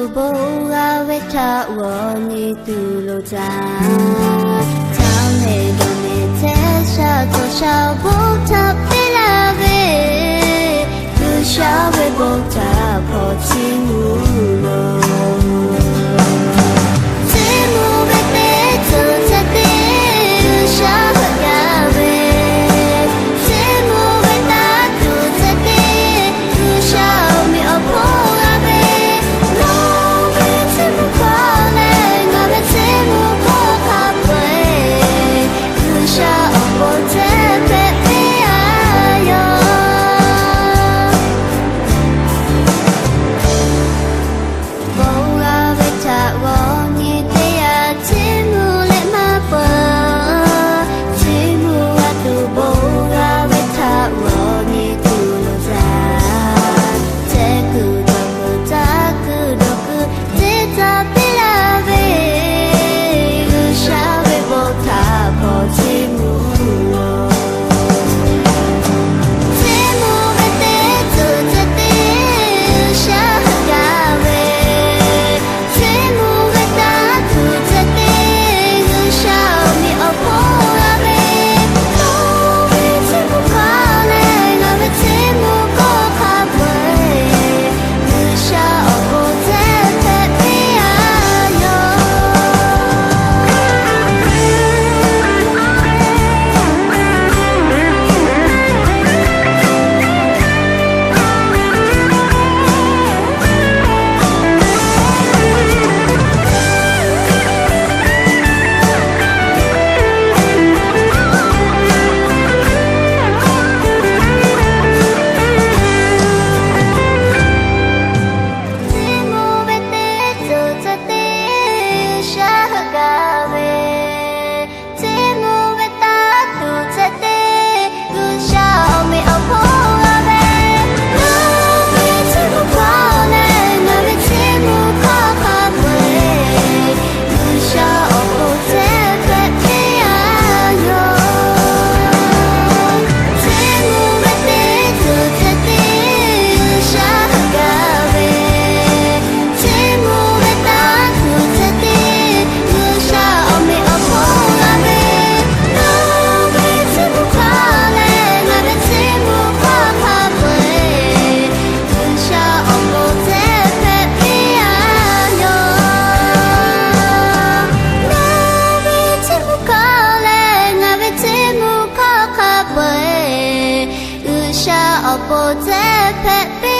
Bon g'a ve htaꞈ g'awˬ nyi tuˬ loˍ taˍ. Htaˇ mehˍ dawˬ mehˍ hteˇ shaˍ cawˬ shaˍ bon htaꞈ piˇ laˇ ve, G'uiˬsha ve bon htaꞈ hpaw chiˇ mvuh loˬ. Chiˇ mvuh ve teˇ ceuˬ ceh tiˉ G'uiˬsha heuˆ gaˇ ve, chiˇ mvuh ve taˇ tuˬ ceh tiˉ G'uiˬsha awˬ meꞈ awˬ hponˇ g'a ve, nawˬ ve chiˇ mvuh hkawˇ leh ngaˬ ve chiˇ mvuh hkawˇ hk'a peu-eˬ G'uiˬsha awˬ pon ceh hpehꞈ piˇ a yoˬ. Bon g'a ve htaꞈ g'awˬ nyi teˇ yanˇ, chiˇ mvuh leh maˇ peuˬ. Chiˇ mvuh g'a tuˬ bon g'a ve htaꞈ g'awˬ nyi tuˬ loˍ taˍ. Ceh kuiˬ dawˬ kuiˬ caˇ kuiˬ dawˬ kuiˬ teˇ caˇ piˇ laˇ ve, G'uiˬsha ve bon htaꞈ hpaw chiˇ mvuh loˬ. Chiˇ mvuh ve teˇ ceuˬ ceh tiˉ G'uiˬsha heuˆ gaˇ ve, chiˇ mvuh ve taˇ tuˬ ceh tiˉ G'uiˬsha awˬ meꞈ awˬ hponˇ g'a ve, nawˬ ve chiˇ mvuh hkawˇ leh ngaˬ ve chiˇ mvuh hkawˇ hk'a peu-eˬ G'uiˬsha awˬ pon ceh hpehꞈ piˇ a yoˬ. Chiˇ mvuh ve teˇ ceuˬ ceh tiˉ G'uiˬsha heuˆ gaˇ ve, chiˇ mvuh ve taˇ tuˬ ceh tiˉ G'uiˬsha awˬ meꞈ awˬ hponˇ g'a ve, nawˬ ve chiˇ mvuh hkawˇ leh ngaˬ ve chiˇ mvuh hkawˇ hk'a peu-eˬ G'uiˬsha awˬ pon ceh hpehꞈ piˇ a yoˬ. Chiˇ mvuh ve teˇ ceuˬ ceh tiˉ G'uiˬsha heuˆ gaˇ ve, chiˇ mvuh ve taˇ tuˬ ceh tiˉ G'uiˬsha awˬ meꞈ awˬ hponˇ g'a ve, nawˬ ve chiˇ mvuh hkawˇ leh ngaˬ ve chiˇ mvuh hkawˇ hk'a peu-eˬ G'uiˬsha awˬ pon ceh hpehꞈ piˇ a yoˬ. Nawˬ ve chiˇ mvuh hkawˇ leh ngaˬ ve chiˇ mvuh hkawˇ hk'a peu-eˬ G'uiˬsha awˬ pon ceh hpehꞈ piˇ